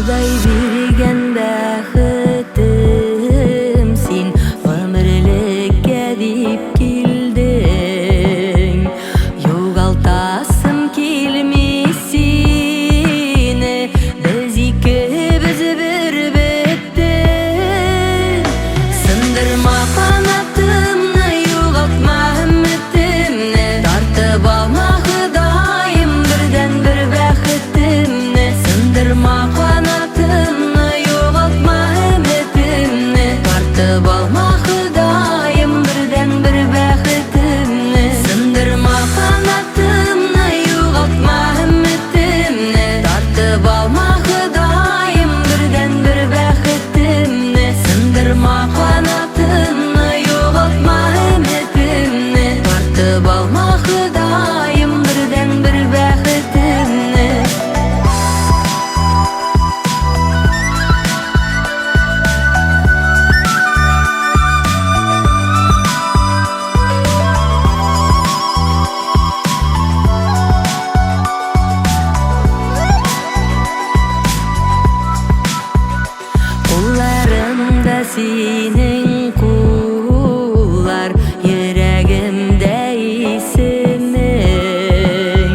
Ходай биргән бәхетем син, гомерлеккә дип килдең. Югалтасым килми сине, без икебез бер бөтен. Сындырма канатымны, югалтма өметемне, тартып алма, Ходаем, бердәнбер бәхетемне. Сындырма канатымны, югалтма өметемне, тартып алма, Ходаем, бердәнбер бәхетемне. Сындырма канатымны, югалтма өметемне, тартып алма, Ходаем, бердәнбер бәхетемне. Сындырма канатымны, югалтма өметемне, тартып алма, Ходаем, бердәнбер бәхетемне. Кулларымда синең куллар, йөрәгемдә исемең.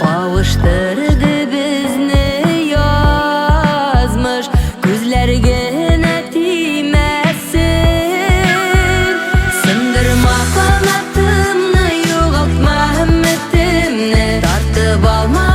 Кавыштырды безне язмыш, күзләр генә тимәсен. Сындырма канатымны, югалтма өметемне, тартып алма.